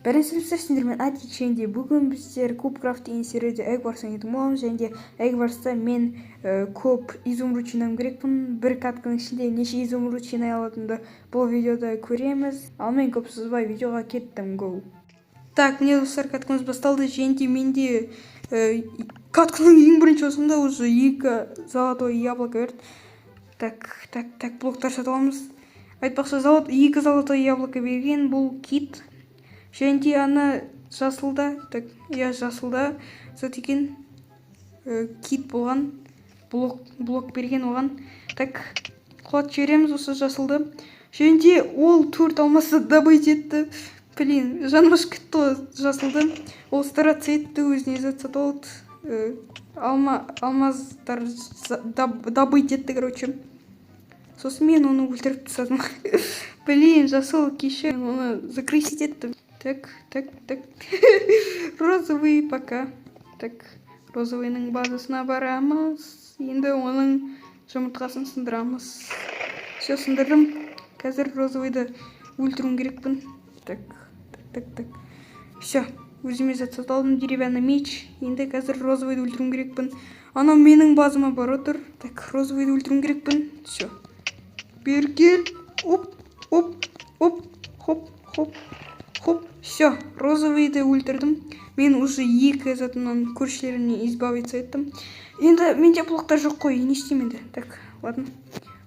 Бірінші сіздермен Атик. Және де бүгін біздер Кубкрафт деген серверде Эгварс ойнайтын боламыз. Және де Эгварста мен көп изумруд жинауым керекпін. Бір катканың ішінде неше изумруд жинай алатынымды бұл видеода көреміз. Ал мен көп созбай видеоға кеттім, го! Так, міне, достар, каткамыз басталды. Және де менде катканың ең бірінші осында уже екі золотой яблоко берді. Так, так, так, блоктар сатып аламыз. Айтпақшы, екі золотой яблоко берген бұл кит. Және де ана жасылда, так, иә, жасылда зат екен, кит болған, блок берген оған. Так, құлатып жібереміз осы жасылды. Және де ол төрт алмасты добыть етті. Блин, жаным ашып кетті ғой жасылды. Ол стараться етті, өзіне зат сатып алды. Алмаздар добыть етті, короче. Сосын мен оны өлтіріп тастадым. Блин, жасыл, кешір, мен оны закрысить еттім. Так, так, так, розовый, пока. Так, розовыйның базасына барамыз. Енді оның жұмыртқасын сындырамыз. Все, сындырдым. Қазір розовыйды өлтіруім керекпін. Так, так, так, так, все, өзіме зат сатып алдым, деревянный меч. Енді қазір розовыйды өлтіруім керекпін. Анау менің базама барып отыр. Так, розовыйды өлтіруім керекпін. Все, бері кел. Оп, оп, оп, хоп, хоп, хоп. Все, розовыйды өлтірдім. Мен уже екі затымнан, көршілерімнен избавиться еттім. Енді менде блоктар жоқ қой, не істеймін енді? Так, ладно,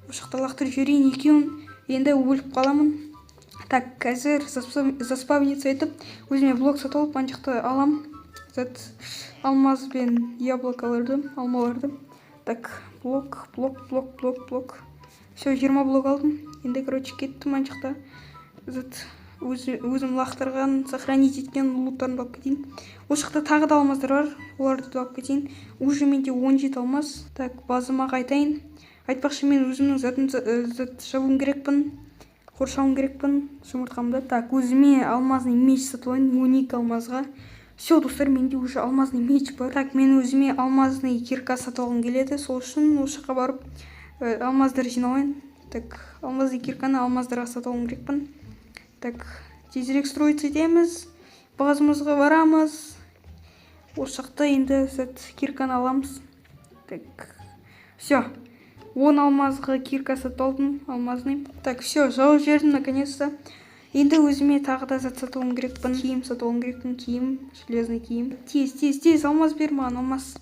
осы жақта лақтырып жіберейін екеуін. Енді өліп қаламын. Так, қазір заспавниться етіп, өзіме блок сатып алып, ана жақта алам зат, алмаз бен яблокаларды, алмаларды. Так, блок, блок, блок, блок, блок. Все, 20 блок алдым. Енді, короче, кеттім ана жақта зат, өзім лақтырған, сохранить еткен луттарымды алып кетейін. Осы жақта тағы да алмаздар бар, оларды да алып кетейін. Уже менде 17 алмаз. Так, базама қайтайын. Айтпақшы, мен өзімнің затымды зат жабуым керекпін, қоршауым керекпін жұмыртқамды. Так, өзіме алмазный меч сатып алайын 12 алмазға. Все, достар, менде уже алмазный меч бар. Так, мен өзіме алмазный кирка сатып алғым келеді. Сол үшін осы жаққа барып, алмаздар жинап алайын. Так, алмазный кирканы алмаздарға сатып алуым керекпін. Так, тезірек строиться етеміз, базамызға барамыз. Осы жақта енді зат, кирканы аламыз. Так, все, 10 алмазға кирка сатып алдым алмазный. Так, все, жауып жібердім наконец то. Енді өзіме тағы да зат сатып алуым керекпін, киім сатып алуым керекпін, киім, железный киім. Тез, тез, тез, алмаз бер маған, алмаз,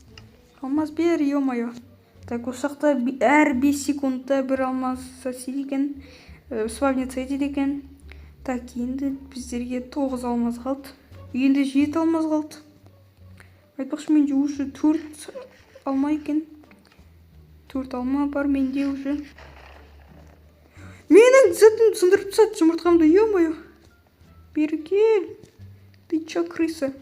алмаз бер, е мое. Так, осы жақта әр 5 секундта бір алмаз істейді екен, спавниться етеді екен. Так, енді біздерге тоғыз алмаз қалды, енді жеті алмаз қалды. Айтпақшы, менде уже төрт алма екен, төрт алма бар менде уже. Менің затымды сындырып тастады, жұмыртқамды. Е мое, бері кел. Ты че, крыса?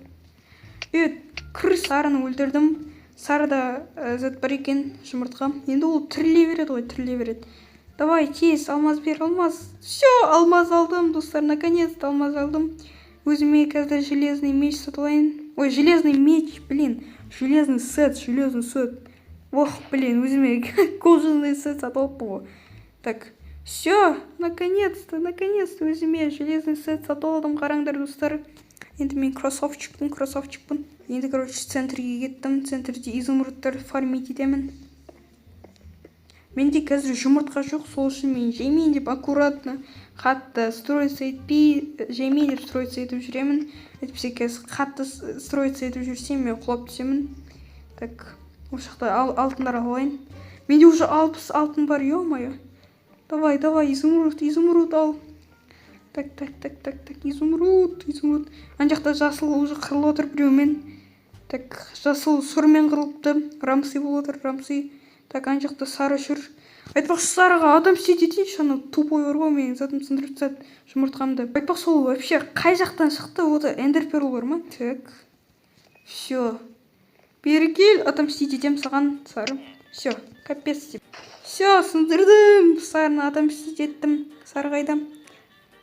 Е, крыса! Сарыны өлтірдім. Сарыда зат бар екен, жұмыртқа. Енді ол тіріле береді ғой, тіріле береді. Давай, тез, алмаз бер, алмаз. Все, алмаз алдым, достар, наконец то алмаз алдым. Өзіме қазір железный меч сатып алайын. Ой, железный меч, блин, железный сет, железный сет. Ох, блин, өзіме кожаный сет сатып алыппын ғой. Так, все, наконец то, наконец то өзіме железный сет сатып алдым. Қараңдар, достар, енді мен красавчикпін, красавчикпін. Енді, короче, центрге кеттім. Центрде изумрудтар фармить етемін. Менде қазір жұмыртқа жоқ, сол үшін мен жемейін деп аккуратно, қатты строиться етпей, жемейін деп строиться етіп жүремін. Әйтпесе қазір қатты строиться етіп жүрсем, мен құлап түсемін. Так, осы жақта алтындар алып алайын. Менде уже 60 алтын бар. Е мое, давай, давай, изумруд, изумруд ал. Так, так, так, так, так, изумруд, изумруд. Ана жақта жасыл уже қырылып отыр біреумен. Так, жасыл сұрмен қырылыпты, рамсы болып отыр, рамсы. Так, ана жақта сары жүр. Айтпақшы, сарыға отомстить етейінші. Анау тупой бар ғой, менің затымды сындырып тастады, жұмыртқамды. Айтпақшы, ол вообще қай жақтан шықты? Ода эндер перл бар ма? Так, все, бері кел, отомстить етемін саған, сары. Все, капец деп. Все, сындырдым сарыны, отомстить еттім. Сары қайда?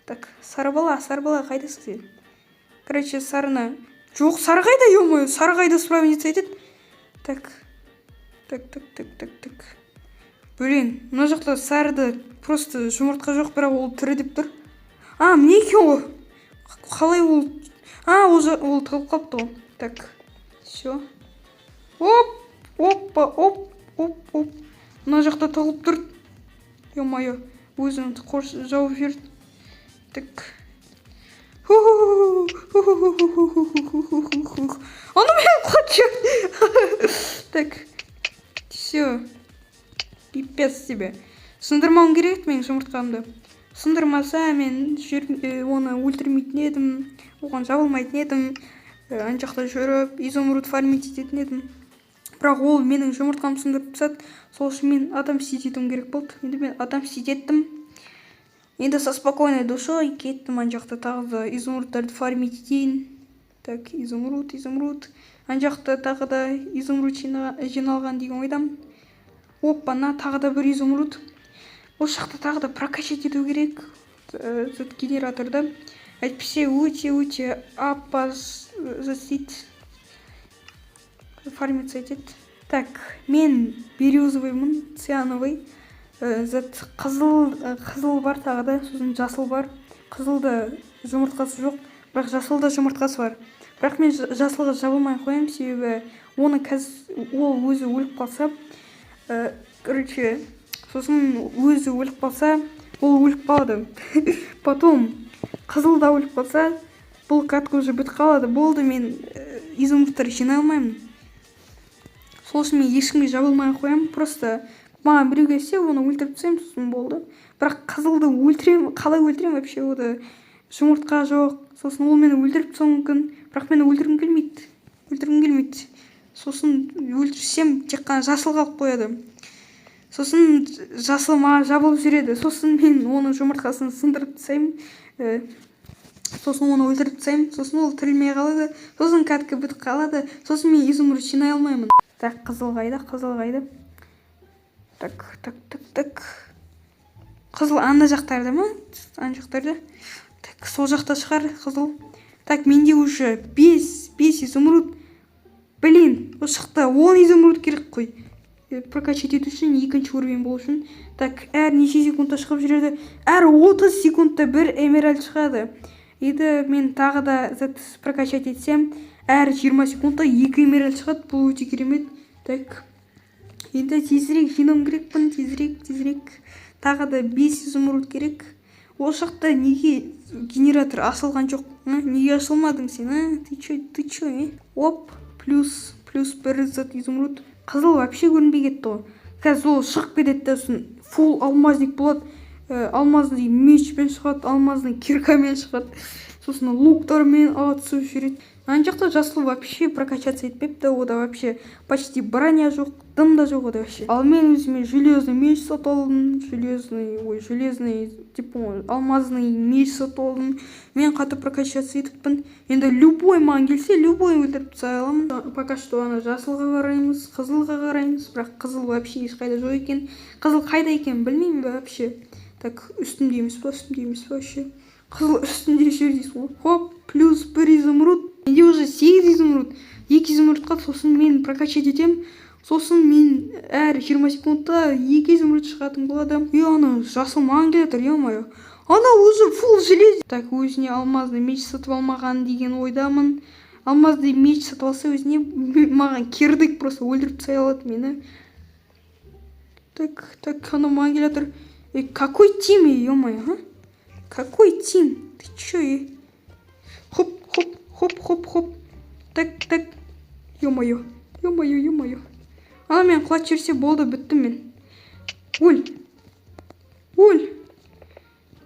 Так, сары бала, сары бала, қайдасың сен? Короче, сарыны жоқ. Сары қайда? Е мое, сары қайда спавниться етеді? Так, так, так, так, так, так, блин, мына жақта сарыда просто жұмыртқа жоқ, бірақ ол тірі деп тұр. А, міне екен ғой. Қалай ол? А, ол ол тығылып қалыпты ғой. Так, все. Оп, опа, оп, оп, оп. Мына жақта тығылып тұр. Ё-моё, өзін қорш жауып жіберді. Так. Ана мені құлатып жіберді. Так, все. Пипец тебе. Сындырмауым керек еді менің жұмыртқамды. Сындырмаса, мен оны өлтірмейтін едім, оған жабылмайтын едім, ана жақта жүріп изумруд фармить ететін едім. Бірақ ол менің жұмыртқамды сындырып тастады. Сол үшін мен отомстить етуім керек болды. Енді мен отомстить еттім. Енді со спокойной душой кеттім ана жақта, тағы да изумрудтарды фармить етейін. Так, изумруд, изумруд. Ана жақта тағы да изумруд жиналған деген ойдамын. Опа, на, тағы да бір изумруд. Осы жақта тағы да прокачать ету керек этот генераторды. Әйтпесе өте өте опас істейді, фармиться етеді. Так, мен бирюзовыймын, циановый. Зат қызыл, қызыл бар тағы да, сосын жасыл бар. Қызылда жұмыртқасы жоқ, бірақ жасылда жұмыртқасы бар. Бірақ мен жасылға жабылмай қоямын, себебі оны қазір ол өзі өліп қалса, короче, сосын өзі өліп қалса, ол өліп қалады. Потом қызыл да өліп қалса, бұл катка уже бітіп қалады. Болды, мен изумрудтар жинай алмаймын. Сол үшін мен ешкімге жабылмай қоямын. Просто маған біреу келсе, оны өлтіріп тастаймын, сосын болды. Бірақ қызылды өлтіремін, қалай өлтіремін вообще? Ода жұмыртқа жоқ. Сосын ол мені өлтіріп тастауы мүмкін, бірақ мен өлтіргім келмейді, өлтіргім келмейді. Сосын өлтірсем, тек қана жасыл қалып қояды. Сосын жасыл маған жабылып жүреді. Сосын мен оның жұмыртқасын сындырып тастаймын, сосын оны өлтіріп тастаймын. Сосын ол тірілмей қалады, сосын катка бітіп қалады, сосын мен изумруд жинай алмаймын. Так, қызыл қайда? Қызыл қайда? Так, так, так, так. Қызыл ана жақтарда ма? Ана жақтарда. Так, сол жақта шығар қызыл. Так, менде уже бес изумруд. Блин, осы жақта 10 изумруд керек қой прокачать ету үшін, екінші уровень болу үшін. Так, әр неше секундта шығып жүреді? Әр 30 секундта бір эмеральд шығады. Енді мен тағы да зат прокачать етсем, әр 20 секундта екі эмеральд шығады. Бұл өте керемет. Так, енді тезірек жинауым керекпін, тезірек, тезірек. Тағы да бес изумруд керек. Ол жақта неге генератор ашылған жоқ, а? Неге ашылмадың сен, а? Ты чё, ты чё, е? Оп, плюс бір зат изумруд. Қызыл вообще көрінбей кетті ғой. Қазір ол шығып кетеді да, сосын фулл алмазник болады. Алмазный мечпен шығады, алмазный киркамен шығады, сосын луктармен атысып жүреді. Ана жақта жасыл вообще прокачаться етпепті. Ода вообще почти броня жоқ, дым да жоқ ода вообще. Ал мен өзіме железный меч сатып алдым, железный, ой, железный типа алмазный меч сатып алдым. Мен қатты прокачаться етіппін. Енді любой маған келсе, любой өлтіріп тастай аламын. Пока что ана жасылға қараймыз, қызылға қараймыз, бірақ қызыл вообще ешқайда жоқ екен. Қызыл қайда екенін білмеймін вообще. Так, үстімде емес па? Үстімде емес па вообще? Қызыл үстінде жүр дейсің ғой. Хоп, плюс бір изумруд. Менде уже сегіз изумруд, екі изумруд қалды. Сосын мен прокачать етемін. Сосын мен әр 20 секундта екі изумруд шығатын болады. И ана жасыл маған келе жатыр. Ё-моё, ана уже фулл желез. Так, өзіне алмазный меч сатып алмаған деген ойдамын. Алмазный меч сатып алса өзіне, маған кирдык, просто өлтіріп тастай алады мені. Так, так, анау маған келе жатыр. Ей, какой тим, ё-моё, а? Какой тим? Ты чё, е? Хоп, хоп, хоп, хоп, хоп. Так, так. Ё-моё, ё-моё, ё-моё. Ана мен құлатып жіберсе, болды, біттім мен. Өл. Өл.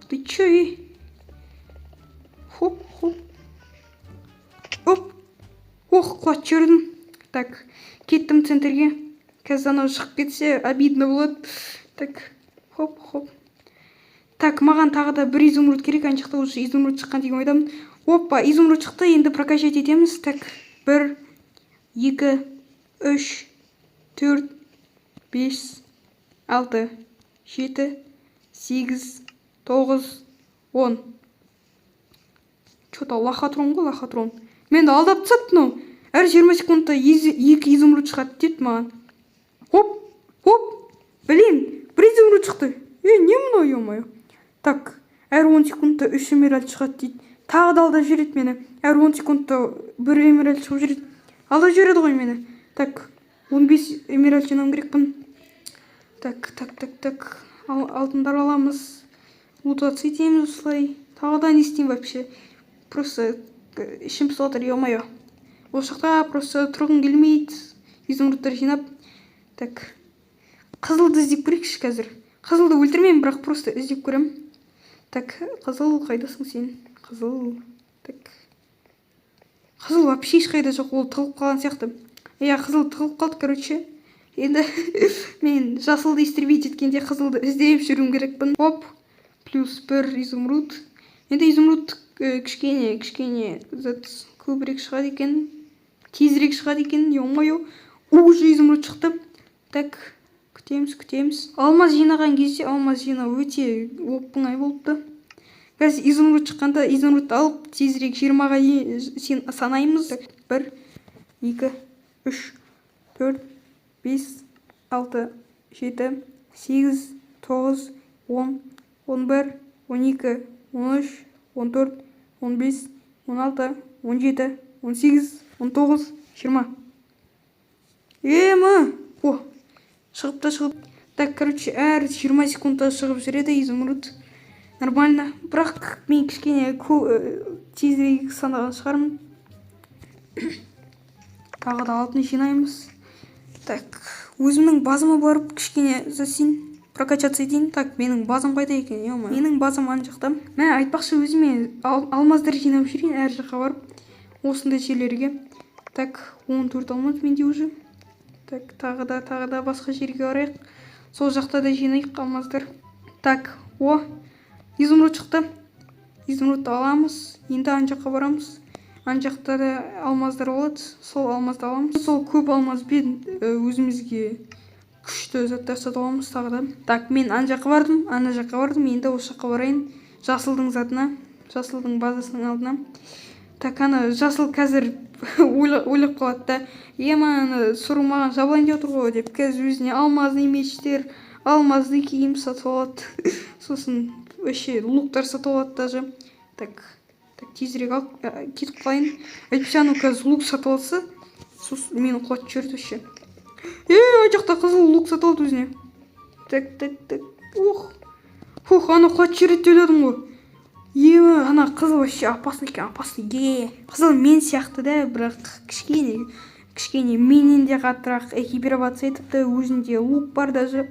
Ты чё, ей? Хоп, хоп. Оп. Ох, құлатып жібердім. Так, кеттім центрге. Қазір анау шығып кетсе, обидно болады. Так, хоп, хоп. Так, маған тағы да бір изумруд керек. Ана жақта уже изумруд шыққан деген ойдамын. Опа, изумруд шықты, енді прокачать етеміз. Так, бір, екі, үш, төрт, бес, алты, жеті, сегіз, тоғыз, 10. Че-то лохотрон ғой, лохотрон. Мені алдап тастады мынау. Әр 20 секундта екі изумруд шығады деді маған. Хоп, хоп. Блин, бір изумруд шықты. Е, не мынау, ё-моё? Так, әр 10 секундта үш эмеральд шығады дейді. Тағы да алдап жібереді мені. Әр 10 секундта бір эмеральд шығып жүреді. Алдап жібереді ғой мені. Так, 15 эмеральд жинауым керекпін. Так, так, так, так. Алтындар аламыз. Лутаться етеміз осылай. Тағы да не істеймін вообще? Просто ішім пысып жатыр, ё-моё. Ол жақта просто тұрғым келмейді. Изумрудтар жинап. Так. Қызылды іздеп көрейікші қазір. Қызылды өлтірмеймін, бірақ просто іздеп көремін. Так, қызыл, қайдасың сен? Қызыл. Так. Қызыл вообще ешқайда жоқ, ол тығылып қалған сияқты. Иә, қызыл тығылып қалды, короче. Енді мен жасылды истребить еткенде, қызылды іздеп жүруім керекпін. Оп, плюс бір изумруд. Енді изумруд кішкене зат көбірек шығады екен. Тезірек шығады екен, ё-моё. Уже изумруд шықты. Так, күтеміз, күтеміз. Алмаз жинаған кезде алмаз жинау өте оп оңай болыпты. Қазір изумруд шыққанда, изумрудты алып, тезірек 20-ға дейін санаймыз. Так, бір, екі, үш, төрт, бес, алты, жеті, сегіз, тоғыз, 10, 11, 12, 13, 14, 15, 16, 17, 18, 19, 20. Ема! О, шығып та шығып. Так, короче, әр 20 секундта шығып жүреді изумруд. Нормально. Бірақ мен кішкене тезірек санаған шығармын. Тағы да алтын жинаймыз. Так, өзімнің базама барып, кішкене засин прокачаться етейін. Так, менің базам қайда екен, ё? Менің базам ана жақта. Мә, айтпақшы, өзіме алмаздар жинап жүрейін әр жаққа барып. Осындай жерлерге. Так, 14 алмаз менде уже. Так, тағы да, тағы да басқа жерге барайық. Сол жақта да жинайық алмаздар. Так, о, изумруд шықты. Изумрудты аламыз. Енді ана жаққа барамыз. Ана жақта да алмаздар болады. Сол алмазды аламыз. Сол көп алмазбен өзімізге күшті заттар сатып аламыз тағы да. Так, мен ана жаққа бардым, ана жаққа бардым. Енді осы жаққа барайын. Жасылдың затына, жасылдың базасының алдына. Так, ана жасыл қазір ойлап қалады да: «Ема, ана сұры маған жабылайын деп отыр ғой», — деп, қазір өзіне алмазный мечтер, алмазный киім сатып алады. Сосын вообще луктар сатып алады даже. Так, так, тезірек алып кетіп қалайын. Әйтпесе анау қазір лук сатып алса, сосын мені құлатып жібереді вообще. Е, ана жақта қызыл лук сатып алды өзіне. Так, так, так. Ух. Фух, ана құлатып жібереді деп ойладым ғой. Е, ана қызыл вообще опасный екен, опасный. Е, қызыл мен сияқты да, бірақ кішкене менен де қаттырақ экипироваться етіпті, өзінде лук бар даже.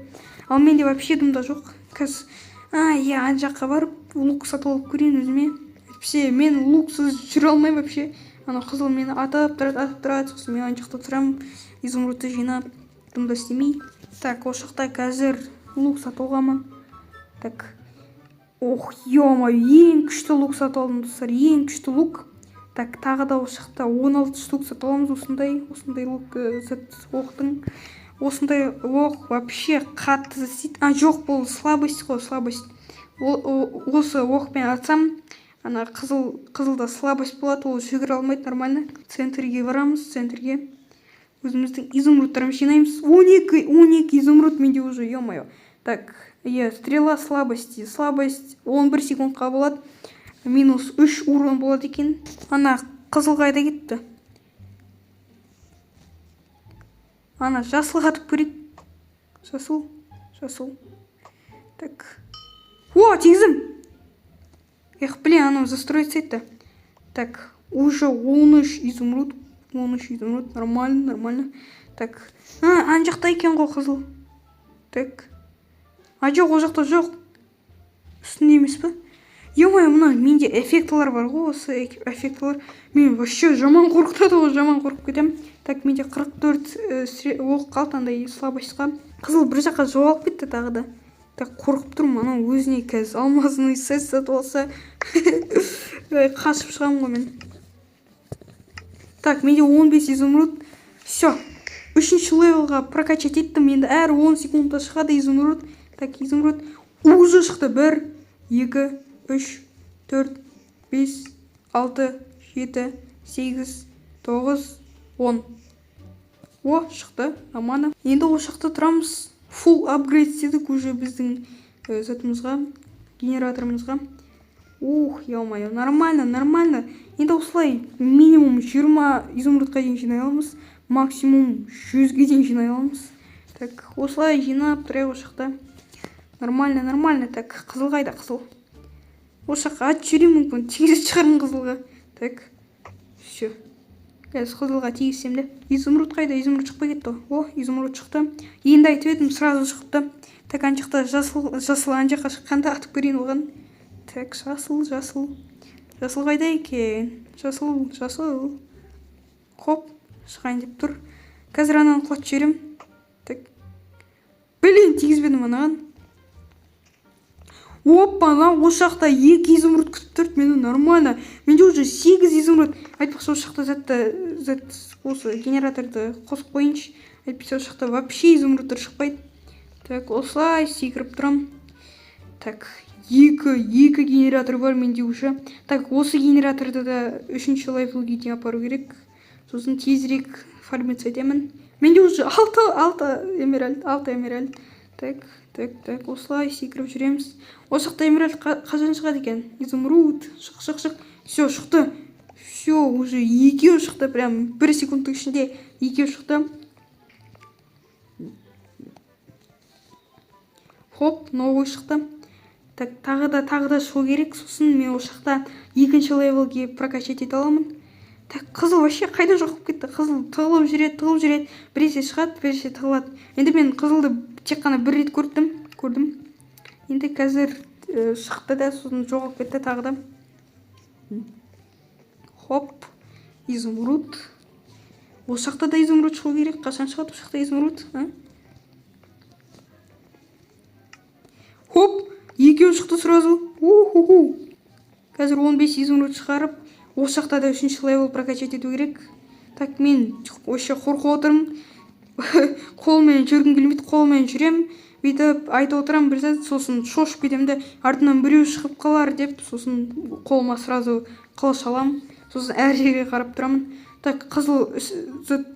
Ал менде вообще дым да жоқ. Қазір, а, иә, ана жаққа барып лук сатып алып көрейін өзіме. Әйтпесе мен луксыз жүре алмаймын вообще. Ана қызыл мені атып тұрады, атып тұрады, сосын мен ана жақта тұрамын, изумрудты жинап, дым да істемей. Так, осы жақта қазір лук сатып алғанмын. Так. Ох, ё, ең күшті лук сатып алдым, достар, ең күшті лук. Так, тағы да осы жақта 16 штук сатып аламыз осындай лук, зат оқтың. Осындай оқ вообще қатты істейді. А, жоқ, бұл слабость қой, слабость. Осы оқпен атсам, ана қызылда слабость болады, ол жүгіре алмайды нормально. Центрге барамыз, центрге. Өзіміздің изумрудтарымызды жинаймыз. 12, 12 изумруд менде уже, ё-моё. Так, иә, стрела слабости. Слабость 11 секундқа болады. Минус 3 урон болады екен. Ана қызыл қайда кетті? Ана жасылға атып көрейік. Жасыл, жасыл. Так. О, тигіздім. Эх, блин, анау застроиться етті. Так, уже 13 изумруд. 13 изумруд. Нормально, нормально. Так. А, ана жақта екен ғой қызыл. Так. А, жоқ, ол жақта жоқ. Үстінде емес па? Ё-моё, мына менде эффектілер бар ғой, осы эффектілер. Мен вообще жаман қорқытады ғой, жаман қорқып кетемін. Так, менде 44 оқ қалды андай слабостьқа. Қызыл бір жаққа жоғалып кетті тағы да. Так, қорқып тұрмын, анау өзіне қазір алмазный сет сатып алса, ой, қашып шығамын ғой мен. Так, менде 15 изумруд. Все. Үшінші левелға прокачать еттім. Енді әр 10 секундта шығады изумруд. Так, изумруд уже шықты. 1, 2, 3, 4, 5, 6, 7, 8, 9, 10. О, шықты. Нормально. Енді ол жақта тұрамыз. Full апгрейд істедік уже біздің затымызға, генераторымызға. Ух, ё-моё, нормально, нормально. Енді осылай минимум 20 изумрудқа дейін жинай аламыз, максимум 100-ге дейін жинай аламыз. Так, осылай жинап тұрайық осы жақта. Нормально, нормально. Так, қызыл қайда, қызыл? Осы жаққа атып жіберуім мүмкін, тигізіп шығармын қызылға. Так, все. Қазір қызылға тигізсем де. Изумруд қайда? Изумруд шықпай кетті ғой. О, изумруд шықты. Енді айтып едім, сразу шықты. Так, ана жақта жасыл, жасыл ана жаққа шыққанда атып көрейін оған. Так, жасыл, жасыл. Жасыл қайда екен? Жасыл, жасыл. Хоп, шығайын деп тұр. Қазір ананы құлатып жіберемін. Так. Блин, тигізбедім анаған. Опа, ана осы жақта 2 изумруд күтіп тұр мені, нормально. Менде уже 8 изумруд. Айтпақшы, осы жақта затты, зат, осы генераторды қосып қояйыншы. Әйтпесе осы жақта вообще изумрудтар шықпайды. Так, осылай секіріп тұрам. Так, екі генератор бар менде уже. Так, осы генераторды да 3-ші левелге дейін апару керек. Сосын тезірек фармиться етемін. Менде уже алты эмеральд, алты эмеральд. Так, так, так, осылай секіріп жүреміз. Осы жақта эмеральд қашан шығады екен? Изумруд, шық, шық, шық. Все, шықты. Все, уже екеуі шықты, прям бір секундтың ішінде екеуі шықты. Хоп, новый шықты. Так, тағы да, тағы да шығу керек. Сосын мен осы жақта екінші левелге прокачать ете аламын. Так, қызыл вообще қайда жоқ болып кетті? Қызыл тығылып жүреді, тығылып жүреді. Біресе шығады, біресе тығылады. Енді мен қызылды тек қана бір рет көрдім. Енді қазір шықты да, сосын жоғалып кетті тағы да. Хоп, изумруд. Осы жақта да изумруд шығу керек. Қашан шығады осы жақта изумруд, а? Хоп, екеуі шықты сразу. Уху-ху. Қазір 15 изумруд шығарып, осы жақта да 3-ші левел прокачать ету керек. Так, мен вообще қорқып отырмын. Қолмен жүргім келмейді, қолмен жүрем. Бүйтіп айтып отырамын бір сәт, сосын шошып кетемін де, артымнан біреу шығып қалар деп, сосын қолыма сразу қылыш аламын. Сосын әр жерге қарап тұрамын. Так, қызыл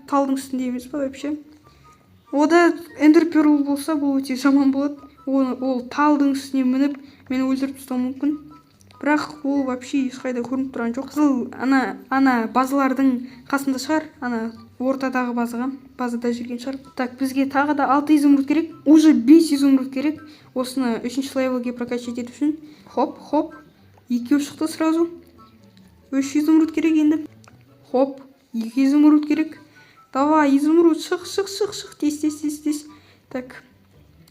талдың үстінде емес па вообще? Ода эндер перл болса, бұл өте жаман болады. Ол талдың үстіне мініп, мені өлтіріп тастауы мүмкін. Бірақ ол вообще ешқайда көрініп тұрған жоқ. Қызыл ана базалардың қасында шығар, ана ортадағы базада жүрген шығар. Так, бізге тағы да 6 изумруд керек, уже 5 изумруд керек. Осыны 3-ші левелге прокачать ету үшін. Хоп, хоп, екеу шықты сразу. 3 изумруд керек енді. Хоп, 2 изумруд керек. Давай, изумруд, шық, шық, шық, шық, тез, тез, тез, тез. Так,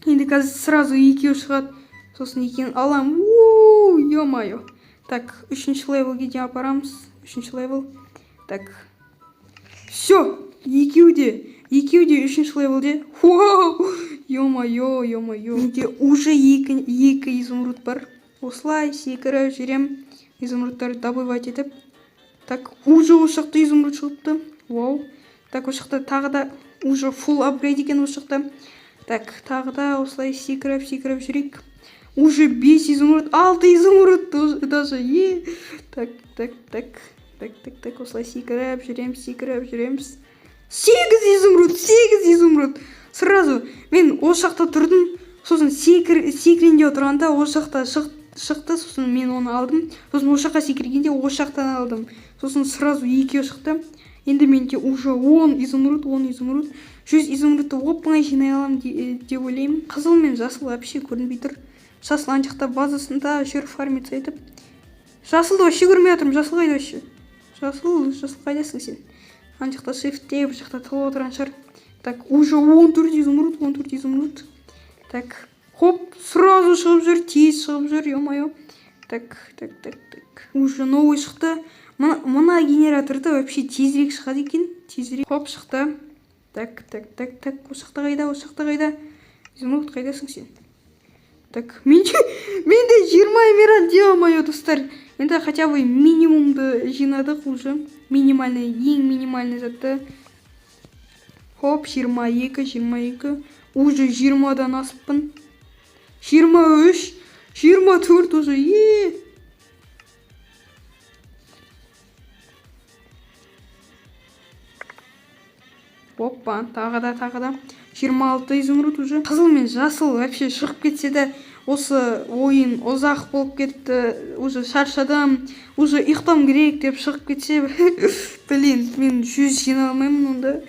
енді қазір сразу екеу шығады. Сосын екеуін аламын. Уу, ё-моё. Так, 3-ші левелге дейін апарамыз. 3-ші левел. Так. Всё, екеу де. Екеу де 3-ші левелде. Вау! Ё-моё, ё-моё. Менде уже екі изумруд бар. Осылай секіріп жүрем. Изумрудтарды добывать етіп. Так, уже осы жақта изумруд шығыпты. Вау. Так, осы жақта тағы да уже full апгрейд екен осы жақта. Так, тағы да осылай секіріп, секіріп жүрейік. Уже 5 изумруд, 6 изумруд даже. Е. Так, так, так. Так, так, так, осылай секіріп жүреміз, секіріп жүреміз. 8 изумруд, 8 изумруд. Сразу мен осы жақта тұрдым, сосын секірейін деп отырғанда осы жақта шықты, сосын мен оны алдым. Сосын осы жаққа секіргенде осы жақтан алдым. Сосын сразу екеуі шықты. Енді менде уже 10 изумруд, 10 изумруд. 100 изумрудты оп-оңай жинай аламын деп ойлаймын. Қызыл мен жасыл вообще көрінбей тұр. Жасыл ана жақта базасында жүр фармиться етіп. Жасылды вообще көрмей жатырмын. Жасыл қайда вообще? Жасыл, жасыл қайдасың сен? Ана жақта шифтте, бір жақта тығылып отырған шығар. Так, уже 14 изумруд, 14 изумруд. Так, хоп, сразу шығып жүр, тез шығып жүр, ё-моё. Так, так, так, так. Уже новый шықты. Мына генераторды вообще тезірек шығады екен. Тезірек. Хоп, шықты. Так, так, так, так. Осы жақта қайда, осы жақта қайда? Изумруд, қайдасың сен? Так, менде 20 эмеральд, ё-моё, достар. Енді хотя бы минимумды жинадық уже. Минимальный, ең минимальный затты. Хоп, 22, 22. Уже 20-дан асыппын. 23, 24 уже, е. Опа, тағы да, тағы да. 26 изумруд уже. Қызыл мен жасыл вообще шығып кетсе де, Осы ойын ұзақ болып кетті, уже шаршадым, уже ұйықтауым керек деп шығып кетсе, блин, мен 100 жинай алмаймын онда.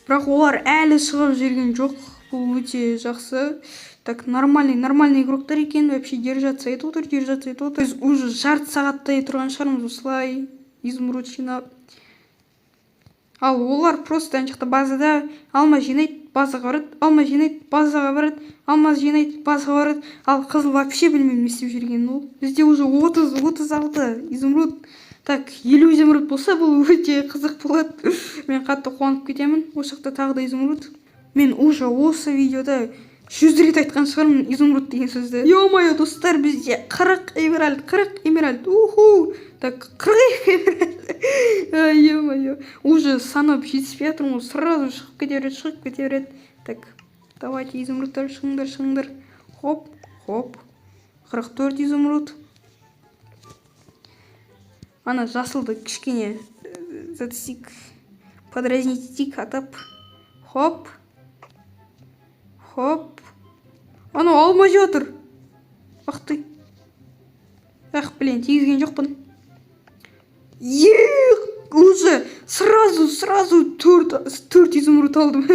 Бірақ олар әлі шығып жүрген жоқ. Бұл өте жақсы. Так, нормальный игроктар екен. Вообще держаться етіп отыр, держаться етіп отыр. Біз уже жарты сағаттай тұрған шығармыз осылай изумруд жинап. Ал олар просто ана жақта базада алма жинайды, базаға барады, алма жинайды, базаға барады, алма жинайды, базаға барады. Ал қызыл вообще білмеймін не істеп жүргенін ол. Бізде уже 36 изумруд. Так, 50 изумруд болса, бұл өте қызық болады. Мен қатты қуанып кетемін. Осы жақта тағы да изумруд. Мен уже осы видеода 100 рет айтқан шығармын изумруд деген сөзді. Ё-моё, достар, бізде 40 эмеральд, 40 эмеральд. Уху. Так, 42 эмеральд. Ё-моё. Уже санап жетіспей жатырмын ғой. Сразу шығып кете береді, шығып кете береді. Так, давайте, изумрудтар, шығыңдар, шығыңдар. Хоп, хоп. 44 изумруд. Ана жасылды кішкене зацик подразнить етейік атап. Хоп. Хоп. Анау алма жеп отыр. Ах ты. Ах, блин, тигізген жоқпын. Ех, уже сразу төрт изумруд алдым.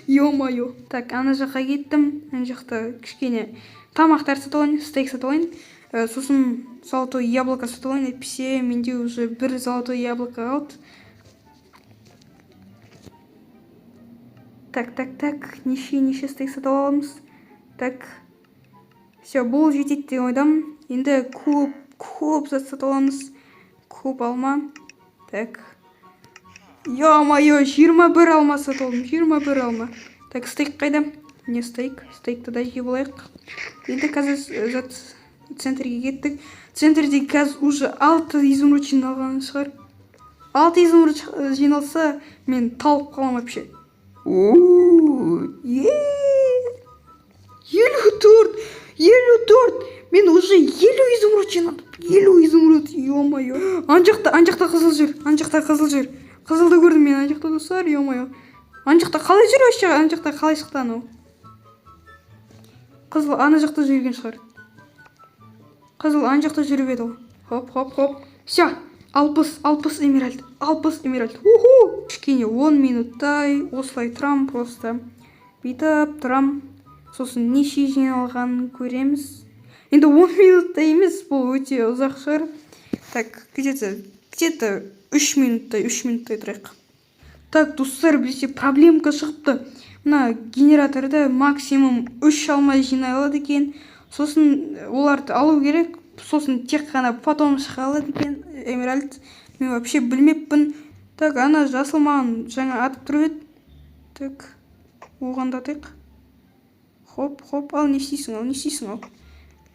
Ё-моё. Так, ана жаққа кеттім. Ана жақта кішкене тамақтар сатып алайын, стейк сатып алайын. Сосын золотой яблоко сатып алайын, әйтпесе менде уже бір золотой яблоко қалды. Так, так, так, неше стейк сатып аламыз. Так, все, бұл жетеді деген ойдамын. Енді көп, көп зат сатып аламыз. Көп алма. Так. Ё-моё, 21 алма сатып алдым, 21 алма. Так, стейк қайда? Не стейк? Стейкті да жеп алайық. Енді қазір зат центрге кеттік. Центрде қазір уже 6 изумруд жиналған шығар. 6 изумруд жиналса, мен талып қаламын вообще. Е, 54, 54. Мен уже 50 изумруд жинадым. 50 изумруд, ё-моё. Ана жақта, ана жақта қызыл жүр, ана жақта қызыл жүр. Қызылды көрдім мен ана жақта, достар, ё-моё. Ана жақта қалай жүр вообще? Ана жақта қалай шықты анау? Қызыл ана жақта жүрген шығар. Қызыл ана жақта жүріп еді ғой. Хоп, хоп, хоп. Всё, 60 эмеральд, 60 эмеральд. Уху! Кішкене 10 минуттай осылай тұрам просто. Бүйтіп тұрам. Сосын неше жиналғанын көреміз. Енді 10 минуттай емес, бұл өте ұзақ шығар. Так, где-то 3 минуттай, 3 минуттай тұрайық. Так, достар, бізде проблемка шығыпты. Мына генераторда максимум 3 алма жинай алады екен. Сосын оларды алу керек. Сосын тек қана потом шыға алады екен эмеральд. Мен вообще білмеппін. Так, ана жасыл маған жаңа атып тұрып еді. Так, оған да атайық. Хоп, хоп, ал не істейсің, ал не істейсің, ал.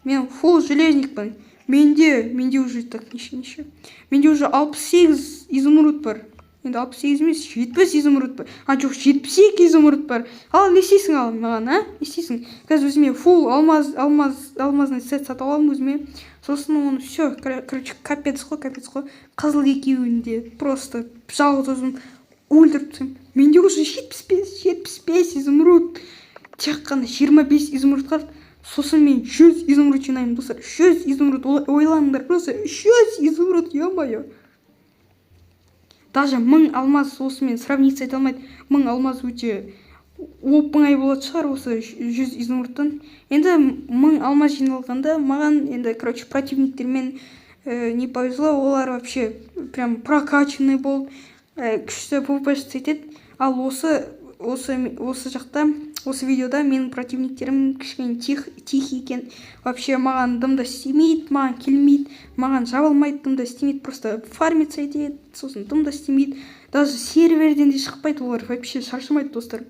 Мен фул железникпін. Менде уже так неше, неше. Менде уже 68 изумруд бар. Енді 68 емес, 70 изумруд бар. А, жоқ, 72 изумруд бар. Ал не істейсің ал маған, а? Не істейсің? Қазір өзіме фул алмазный сет сатып аламын өзіме. Сосын оны все, короче, капец қой, капец қой. Қызыл екеуін де просто жалғыз өзім өлтіріп тастаймын. Менде уже 75, 75 изумруд. Тек қана 25 изумруд қалды. Сосын мен 100 изумруд жинаймын, достар. 100 изумруд, ойланыңдар, просто 100 изумруд, ё-моё. Даже 1000 алмаз осымен сравниться ете алмайды. 1000 алмаз өте оп оңай болатын шығар осы 100 изумрудтан. Енді 1000 алмаз жиналғанда маған енді, короче, противниктермен не повезло, олар вообще прям прокачанный болып, күшті пвпшиться етеді. Ал осы жақта, осы видеода менің противниктерім кішкене тихий екен. Вообще маған дым да істемейді, маған келмейді, маған жабылмайды, дым да істемейді, просто фармиться етеді, сосын дым да істемейді. Даже серверден де шықпайды олар, вообще шаршамайды, достар.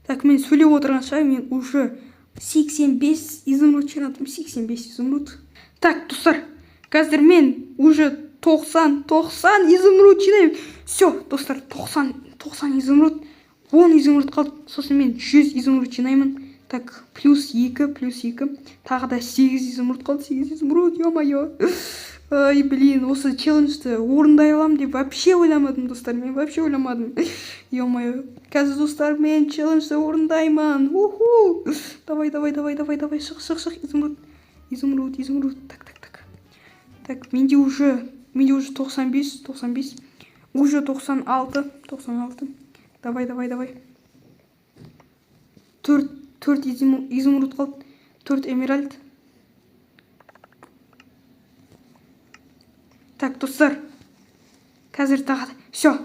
Так, мен сөйлеп отырғанша мен уже 85 изумруд жинадым, 85 изумруд. Так, достар, қазір мен уже 90 изумруд жинаймын. Все, достар, 90 изумруд, 10 изумруд қалды. Сосын мен 100 изумруд жинаймын. Так, плюс 2, плюс 2. Тағы да 8 изумруд қалды, 8 изумруд, ё-моё. Ай, блин, осы челленджді орындай аламын деп вообще ойламадым, достар. Мен вообще ойламадым. Ё-моё. Қазір, достар, мен челленджді орындаймын. Уху! Давай, давай, давай, давай, давай, шық, шық, шық, изумруд. Изумруд, изумруд. Так, так, так. Так, менде уже 95, 95. Уже 96, 96. Давай, давай, давай. Төрт изумруд қалды. Төрт эмеральд. Так, достар. Қазір тағы. Все.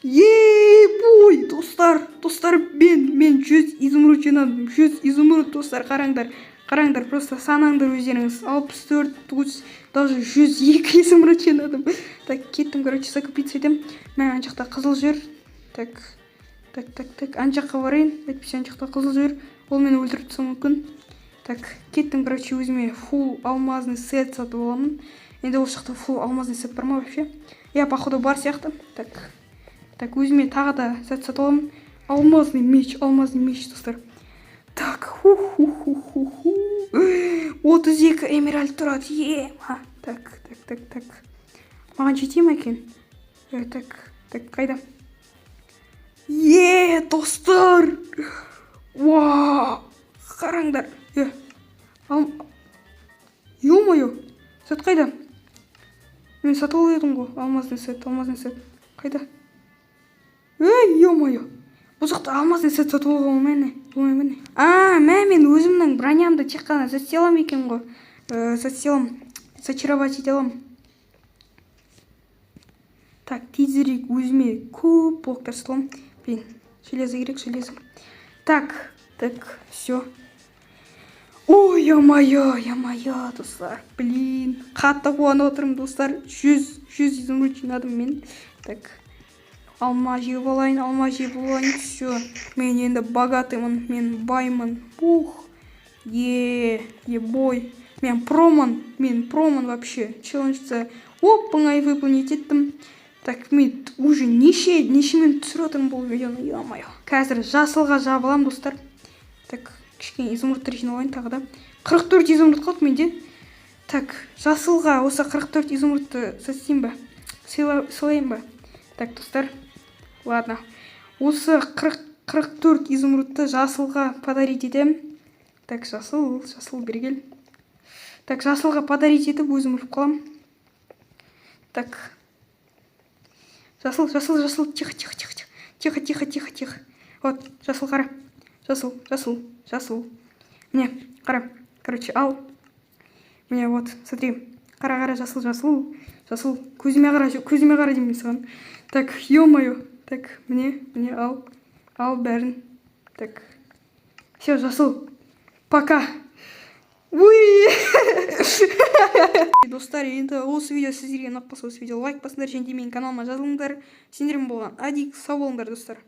Ебой, достар, достар, мен 100 изумруд жинадым. 100 изумруд, достар, қараңдар. Қараңдар, просто санаңдар өздеріңіз. 64, 30, даже 102 изумруд жинадым. Так, кеттім, короче, закупиться етемін. Мә, ана жақта қызыл жер. Так, так, так, так, ана жаққа барайын. Әйтпесе ана жақта қызыл жер. Ол мені өлтіріп тастауы мүмкін. Так, кеттім, короче, өзіме фул алмазный сет сатып аламын. Енді ол жақта фул алмазный сет бар ма вообще? Иә, походу, бар сияқты. Так, так, өзіме тағы да сет сатып аламын. Алмазный меч, алмазный меч, достар. Так, ху ху ху ху ху. 32 эмеральд тұрады, ема. Так, так, так, так. Маған жете ма екен? Так, так, қайда? Е, достар! Уа! Қараңдар. Е, ал. Ё-моё! Сет қайда? Мен сатып алып едім ғой. Алмазный сет, алмазный сет. Қайда? Ей, ё-моё! Бұл жақта алмазный сет сатып алуға болмай не? Болмай ма не? А, мә, мен өзімнің бронямды тек қана зат аламын екен ғой. Зат аламын. Зачаровать ете аламын. Так, тезірек өзіме көп блоктар сатып аламын. Блин, железо керек, железо. Так, так, все. Ой, ё-моё, ё-моё, достар. Блин, қатты қуанып отырмын, достар. 100 изумруд жинадым мен. Так, алма жеп алайын, алма жеп алайын. Все, мен енді богатыймын, мен баймын. Ух, е, ебой. Мен промын, мен промын вообще. Челленджді оп оңай выполнить еттім. Так, мен уже неше минут түсіріп отырмын бұл видеоны, ё-моё. Қазір жасылға жабып аламын, достар. Так, кішкене изумрудтар жинап алайын тағы да. 44 изумруд қалды менде. Так, жасылға осы 44 изумрудты істеймін ба? Сыйлайын ба? Так, достар. Ладно. Осы 40 44 изумрудты жасылға подарить етемін. Так, жасыл, жасыл, бері кел. Так, жасылға подарить етіп, өзім өліп қаламын. Так. Жасыл, жасыл, жасыл, тихо, тихо, тихо, тихо. Тихо, тихо, тихо, тихо. Вот, жасыл, қара. Жасыл, жасыл, жасыл. Міне, қара. Короче, ал. Міне, вот, смотри. Қара, қара, жасыл, жасыл. Жасыл, көзіме қара, көзіме қара деймін саған. Так, ё-моё. Так, міне, міне, ал. Ал бәрін. Так. Все, жасыл. Пока. Уй! Достар, енді осы видео сіздерге ұнап қалса, осы видео лайк басыңдар және де менің каналыма жазылыңдар. Сендермен болған Адик. Сау болыңдар, достар.